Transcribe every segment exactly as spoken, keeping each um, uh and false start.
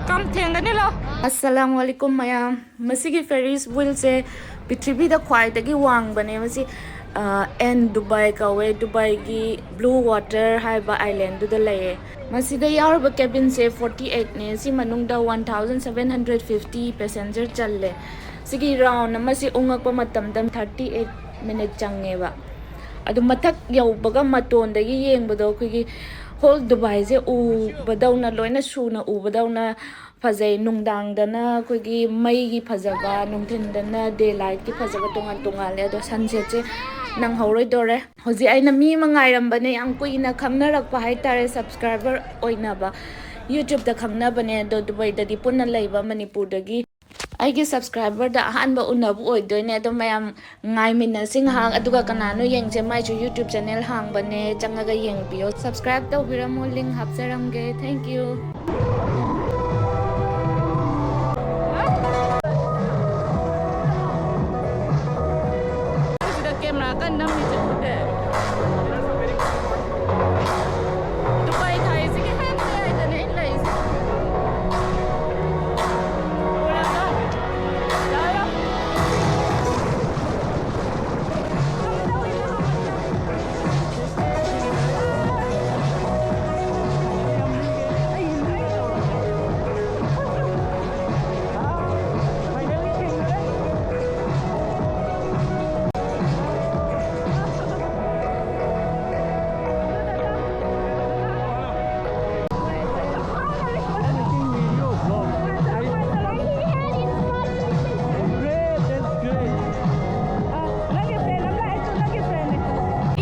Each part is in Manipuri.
ꯀꯝ ꯊꯦꯡꯒꯅꯤ ꯂꯥꯎ꯫ ꯑꯁꯂꯥꯃꯨ ꯑꯂꯥꯏꯀꯨꯝ ꯃꯌꯥꯝ꯫ ꯃꯁꯤꯒꯤ Ferris wheelꯁꯦ ꯄ꯭ꯔꯤꯊꯤꯕꯤꯗ ꯈ꯭ꯋꯥꯏꯗꯒꯤ ꯋꯥꯡꯕꯅꯦ꯫ ꯃꯁꯤ ꯑꯦꯟ ꯗꯨꯕꯥꯏ ꯀꯧꯋꯦ꯫ ꯗꯨꯕꯥꯏꯒꯤ Blue Water ꯍꯥꯏꯕ islandꯗꯨꯗ ꯂꯩꯌꯦ꯫ ꯃꯁꯤꯗ ꯌꯥꯎꯔꯤꯕ cabinꯁꯦ forty eightꯅꯦ꯫ ꯁꯤ ꯃꯅꯨꯡꯗ one thousand seven hundred fifty passenger ꯆꯜꯂꯦ꯫ ꯁꯤꯒꯤ round ꯑꯃꯁꯤ ꯎꯪꯉꯛꯄ ꯃꯇꯝꯗ thirty eight minute ꯆꯪꯉꯦꯕ꯫ ꯑꯗꯨ ꯃꯊꯛ ꯌꯧꯕꯒ ꯃꯇꯣꯟꯗꯒꯤ ꯌꯦꯡꯕꯗꯣ ꯑꯩꯈꯣꯏꯒꯤ whole ꯗꯨꯕꯥꯏꯁꯦ ꯎꯕꯗꯧꯅ, ꯂꯣꯏꯅ ꯁꯨꯅ ꯎꯕꯗꯧꯅ ꯐꯖꯩ꯫ ꯅꯨꯡꯗꯥꯡꯗꯅ ꯑꯩꯈꯣꯏꯒꯤ ꯃꯩꯒꯤ ꯐꯖꯕ, ꯅꯨꯡꯊꯤꯟꯗꯅ day lightꯀꯤ ꯐꯖꯕ ꯇꯣꯉꯥꯟ ꯇꯣꯉꯥꯜꯂꯦ꯫ ꯑꯗꯣ sunsetꯁꯦ ꯅꯪꯍꯧꯔꯣꯏꯗꯣꯔꯦ꯫ ꯍꯧꯖꯤꯛ ꯑꯩꯅ ꯃꯤ ꯑꯃ ꯉꯥꯏꯔꯝꯕꯅꯦ, ꯌꯥꯝ ꯀꯨꯏꯅ ꯈꯪꯅꯔꯛꯄ ꯍꯥꯏꯇꯥꯔꯦ, subscriber ꯑꯣꯏꯅꯕ꯫ YouTubeꯇ ꯈꯪꯅꯕꯅꯦ, ꯑꯗꯣ ꯗꯨꯕꯥꯏꯗꯗꯤ ꯄꯨꯟꯅ ꯂꯩꯕ, ꯃꯅꯤꯄꯨꯔꯗꯒꯤ꯫ ꯑꯩꯒꯤ subscriberꯗ ꯑꯍꯥꯟꯕ ꯎꯅꯕ ꯑꯣꯏꯗꯣꯏꯅꯦ꯫ ꯑꯗꯣ ꯃꯌꯥꯝ ꯉꯥꯏꯃꯤꯟꯅꯁꯤ ꯉꯥꯏꯍꯥꯛ, ꯑꯗꯨꯒ ꯀꯅꯥꯅꯣ ꯌꯦꯡꯁꯦ꯫ ꯃꯥꯏꯁꯨ YouTube channel ꯍꯥꯡꯕꯅꯦ, ꯆꯪꯉꯒ ꯌꯦꯡꯕꯤꯌꯣ꯫ Subscribe ꯇꯧꯕꯤꯔꯝꯃꯣ, link ꯍꯥꯞꯆꯔꯝꯒꯦ꯫ Thank you꯫ ꯁꯤꯗ camera ꯀꯟꯅ ꯅꯝꯃꯤꯁꯦ ꯎꯗꯦ꯫ ꯗꯨꯕꯥꯏ ꯊꯥꯏꯁꯤꯒꯤ ꯍꯦꯟꯅ ꯌꯥꯏꯗꯅꯦ ꯑꯩꯅ ꯂꯩꯁꯦ꯫ ꯎꯔꯕ? ꯌꯥꯔꯣ?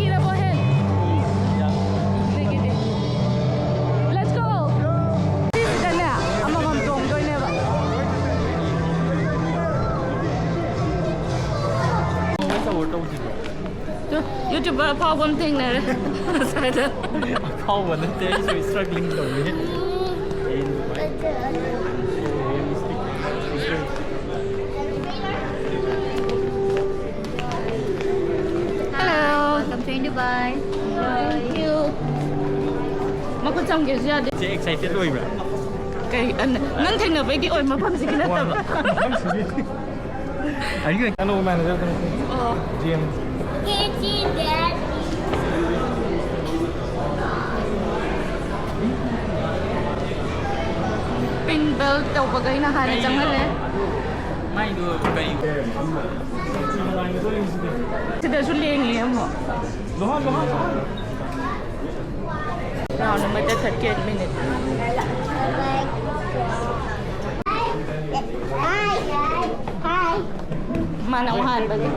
ꯏꯔꯕꯣ ꯍꯦ? ꯅꯒꯤꯗꯤ꯫ Let's go! ꯁꯤꯁꯤꯗꯅꯦ, ꯑꯃꯃꯝ ꯇꯣꯡꯗꯣꯏꯅꯦꯕ꯫ ꯇꯨ, YouTuber ꯑꯐꯥꯎꯕ ꯑꯃ ꯊꯦꯡꯅꯔꯦ꯫ ꯉꯁꯥꯏꯗ꯫ ꯑꯐꯥꯎꯕ ꯅꯠꯇꯦ, ꯑꯩꯁꯨ struggling ꯇꯧꯔꯤ꯫ Hello. Welcome to Dubai. Thank you. ꯃꯈꯨꯠ ꯆꯝꯒꯦꯁꯨ ꯌꯥꯗꯦ꯫ ꯆꯦ, excited ꯑꯣꯏꯕ꯭ꯔꯥ? ꯀꯩ, ꯑ, ꯅꯪ ꯊꯦꯡꯅꯕꯩꯗꯤ ꯑꯣꯏ, ꯃꯐꯝꯁꯤꯒꯤ ꯅꯠꯇꯕ꯫ ꯑꯩꯒꯤ ꯑꯅꯧꯕ ꯃꯦꯅꯦꯖꯔꯗꯨꯅ꯫ ꯑꯣ꯫ G M. ꯄꯤꯟ ꯕꯦꯜ ꯇꯧꯕꯈꯩꯅ ꯍꯥꯟꯅ ꯆꯪꯍꯜꯂꯦ꯫ ꯃꯥꯏꯗꯨ ꯀꯔꯤ? ꯁꯤꯗꯁꯨ ꯂꯦꯡꯉꯦ ꯑꯃꯨꯛ꯫ ꯔꯥꯎꯟ ꯑꯃꯗ ꯊꯥꯔꯇꯤ ꯑꯩꯠ ꯃꯤꯅꯤꯠ꯫ ꯃꯥꯅ ꯑꯃꯨꯛ ꯍꯥꯟꯕꯒꯤ꯫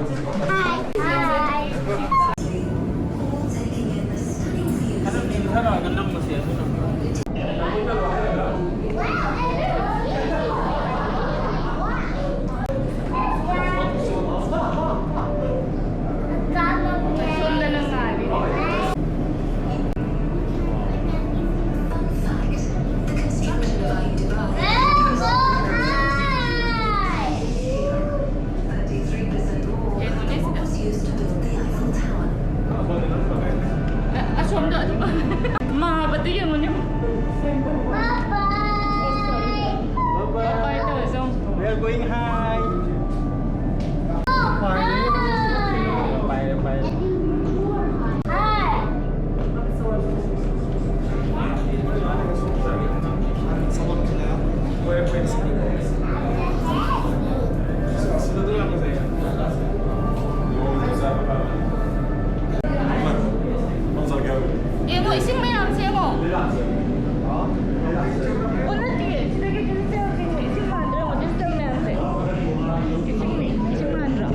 ꯑꯁꯣꯝꯗ ꯑꯗꯨꯝ ꯃꯥꯕꯗꯨ ꯌꯦꯡꯉꯨꯅꯦ꯫ ꯕꯥꯏ ꯕꯥꯏ ꯇꯧꯔꯁꯤ ꯑꯃꯨꯛ꯫ We are going high. ꯄꯥꯏꯔꯦ, ꯄꯥꯏꯔꯦ꯫ ꯌꯦꯡꯉꯣ, ꯏꯁꯤꯡ ꯃꯌꯥꯝꯁꯦ ꯌꯦꯡꯉꯣ꯫ ꯑꯣ, ꯅꯠꯇꯤꯌꯦ, ꯁꯤꯗꯒꯤ digital ꯁꯤꯡꯅꯦ, ꯏꯁꯤꯡ ꯃꯥꯟꯗ꯭ꯔꯣ? Digital ꯃꯌꯥꯝꯁꯦ꯫ ꯏꯁꯤꯡꯅꯦ, ꯏꯁꯤꯡ ꯃꯥꯟꯗ꯭ꯔꯣ?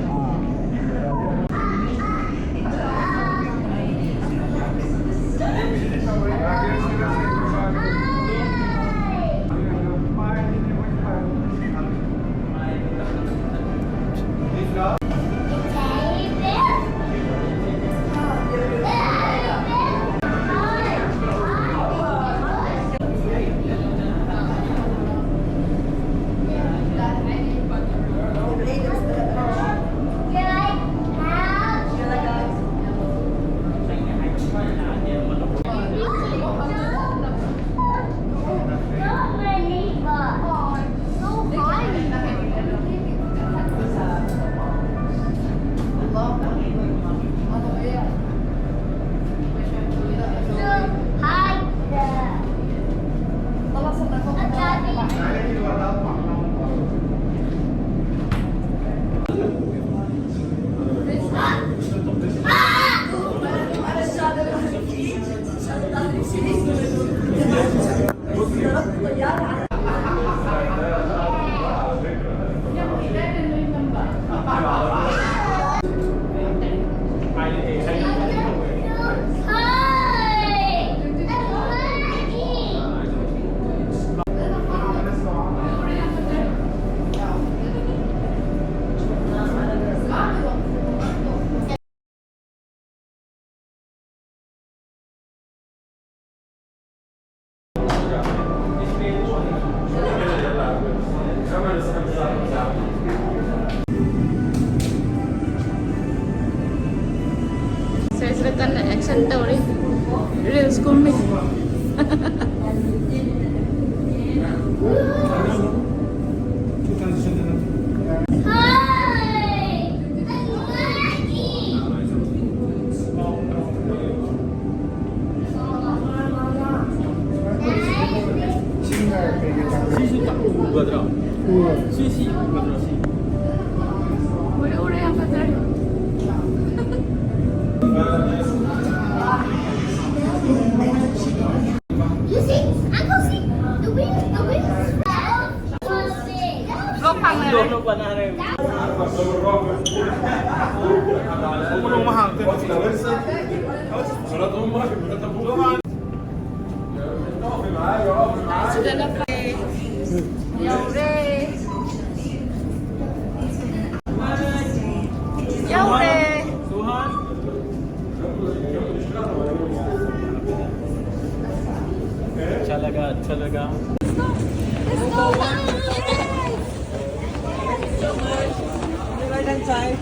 ꯁꯤꯗ ꯀꯟꯅ action ꯇꯧꯔꯤ꯫ Reels ꯀꯨꯝꯃꯤ꯫ ꯁꯤꯁꯨ ꯎꯒꯗ꯭ꯔꯣ? ꯎꯔꯣꯏ꯫ ꯁꯤ, ꯁꯤ ꯎꯒꯗ꯭ꯔꯣ, ꯁꯤ? ꯎꯔꯦ, ꯎꯔꯦ, ꯌꯥꯝ ꯐꯖꯔꯦ꯫ You see? Uncle, see? The wind, the wind is Vlog ꯐꯪꯅꯔꯦ꯫ ꯁꯤꯗꯅ ꯐꯩ꯫ ꯌꯧꯔꯦ꯫ ꯌꯧꯔꯦ꯫ अच्छा लगा, अच्छा लगा।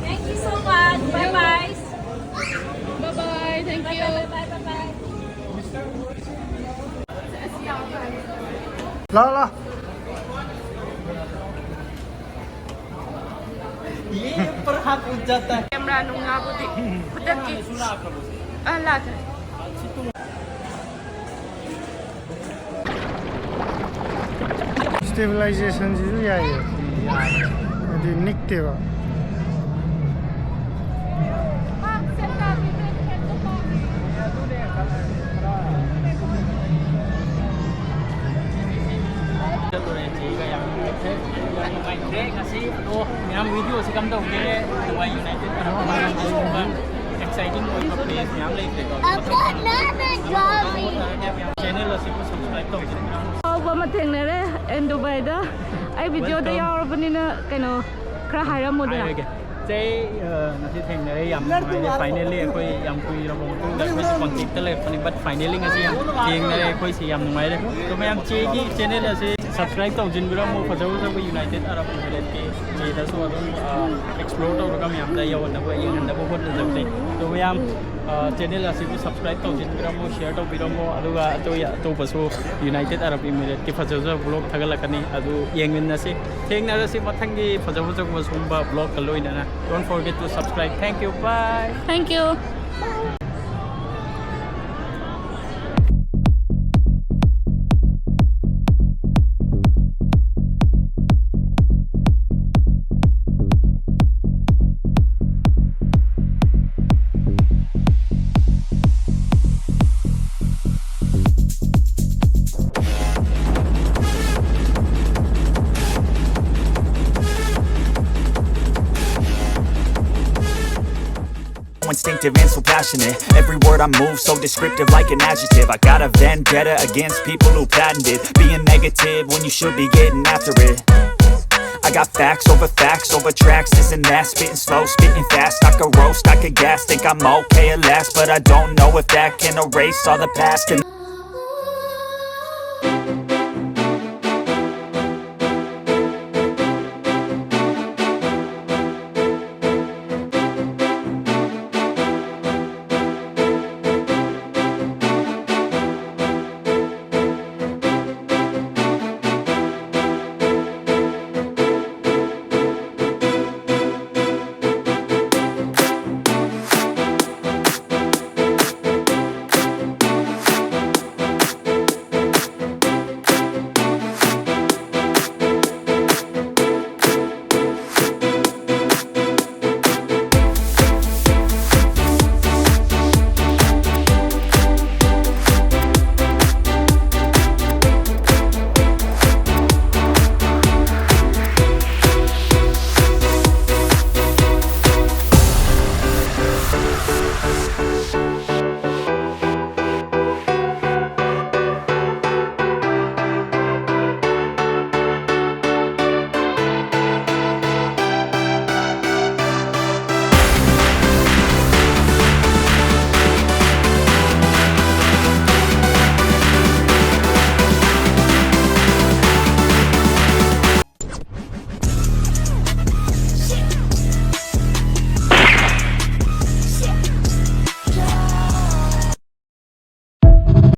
Thank you so much. Bye bye. Bye bye. Thank you. Bye bye. Bye bye. ला, ला। ये ऊपर हाथ उठ जाता है। Camera ꯅꯨꯡ ꯂꯥꯛꯄꯗꯤ ꯈꯨꯗꯛꯀꯤ꯫ ꯑ, ꯂꯥꯛꯈ꯭ꯔꯦ꯫ Stabilizationꯁꯤꯁꯨ ꯌꯥꯏꯌꯦ, ꯍꯥꯏꯗꯤ ꯅꯤꯛꯇꯦꯕ꯫ ꯆꯠꯂꯨꯔꯦ ꯆꯦꯒ ꯌꯥꯝ ꯅꯨꯡꯉꯥꯏꯈ꯭ꯔꯦ꯫ ꯌꯥꯝ ꯅꯨꯡꯉꯥꯏꯈ꯭ꯔꯦ ꯉꯁꯤ꯫ ꯑꯗꯣ ꯃꯌꯥꯝ, ꯚꯤꯗꯤꯑꯣꯁꯤ ꯀꯝꯗꯧꯒꯦ? ꯗꯨꯕꯥꯏ ꯌꯨꯅꯥꯏꯇꯦꯗ ꯑꯔꯕ ꯏꯃꯥꯔꯦꯠꯀꯤ ꯁꯤꯒꯨꯝꯕ ꯑꯦꯛꯁꯥꯏꯇꯤꯡ ꯑꯣꯏꯕ ꯄ꯭ꯂꯦꯁ ꯃꯌꯥꯝ ꯂꯩꯈ꯭ꯔꯦꯀꯣ꯫ ꯆꯦꯅꯦꯜ ꯑꯁꯤꯕꯨ ꯁꯕꯁꯀ꯭ꯔꯥꯏꯕ ꯇꯧꯕꯤꯔꯝꯃꯨ꯫ ꯑꯐꯥꯎꯕ ꯑꯃ ꯊꯦꯡꯅꯔꯦ ꯑꯦꯟ ꯗꯨꯕꯥꯏꯗ꯫ ꯑꯩ ꯚꯤꯗꯤꯑꯣꯗ Welcome. ꯌꯥꯎꯔꯕꯅꯤꯅ ꯀꯩꯅꯣ ꯈꯔ ꯍꯥꯏꯔꯝꯃꯨꯗꯅ꯫ ꯍꯥꯏꯔꯒꯦ꯫ ꯆꯦ, ꯑ, ꯉꯁꯤ ꯊꯦꯡꯅꯔꯦ, ꯌꯥꯝ ꯅꯨꯡꯉꯥꯏꯔꯦ꯫ Finally ꯑꯩꯈꯣꯏ ꯌꯥꯝ ꯀꯨꯏꯔꯕ ꯃꯇꯨꯡꯗ ꯑꯩꯈꯣꯏꯁꯨ ꯀꯣꯟꯇꯦꯛꯇ ꯂꯩꯔꯛꯄꯅꯤ, but finally ꯉꯁꯤ ꯌꯥꯝ ꯊꯦꯡꯅꯔꯦ ꯑꯩꯈꯣꯏꯁꯤ, ꯌꯥꯝ ꯅꯨꯡꯉꯥꯏꯔꯦ꯫ ꯑꯗꯣ ꯃꯌꯥꯝ ꯆꯦꯒꯤ ꯆꯦꯅꯦꯜ ꯑꯁꯤ ꯁꯕꯁꯀ꯭ꯔꯥꯏꯕ ꯇꯧꯁꯤꯟꯕꯤꯔꯝꯃꯨ, ꯐꯖ ꯐꯖꯕ ꯌꯨꯅꯥꯏꯇꯦꯗ ꯑꯔꯕ ꯏꯃꯤꯔꯦꯠꯀꯤ ꯆꯦꯗꯁꯨ ꯑꯗꯨꯝ, ꯑ, ꯑꯦꯛꯁꯄ꯭ꯂꯣꯔ ꯇꯧꯔꯒ ꯃꯌꯥꯝꯗ ꯌꯧꯍꯟꯅꯕ, ꯌꯦꯡꯍꯟꯅꯕ ꯍꯣꯠꯅꯖꯕꯅꯤ꯫ ꯑꯗꯣ ꯃꯌꯥꯝ, ꯑ, ꯆꯦꯅꯦꯜ ꯑꯁꯤꯕꯨ ꯁꯕꯁꯀ꯭ꯔꯥꯏꯕ ꯇꯧꯁꯤꯟꯕꯤꯔꯝꯃꯨ, ꯁꯤꯌꯔ ꯇꯧꯕꯤꯔꯝꯃꯨ, ꯑꯗꯨꯒ ꯑꯇꯣꯞ-, ꯑꯇꯣꯞꯄꯁꯨ ꯌꯨꯅꯥꯏꯇꯦꯗ ꯑꯔꯕ ꯏꯃꯤꯔꯦꯠꯀꯤ ꯐꯖ ꯐꯖꯕ ꯕ꯭ꯂꯣꯒ ꯊꯥꯒꯠꯂꯛꯀꯅꯤ, ꯑꯗꯨ ꯌꯦꯡꯃꯤꯟꯅꯁꯤ꯫ ꯊꯦꯡꯅꯔꯁꯤ ꯃꯊꯪꯒꯤ ꯐꯖ ꯐꯖꯕ ꯁꯤꯒꯨꯝꯕ ꯕ꯭ꯂꯣꯒꯀ ꯂꯣꯏꯅꯅ꯫ Don't forget to subscribe. Thank you. Bye. Thank you. Instinctive and so passionate. Every word I move so descriptive, like an adjective. I got a vendetta against people who patented being negative when you should be getting after it. I got facts over facts over tracks, this and that. Spitting slow, spitting fast. I could roast, I could gas. Think I'm okay at last, but I don't know if that can erase all the past. And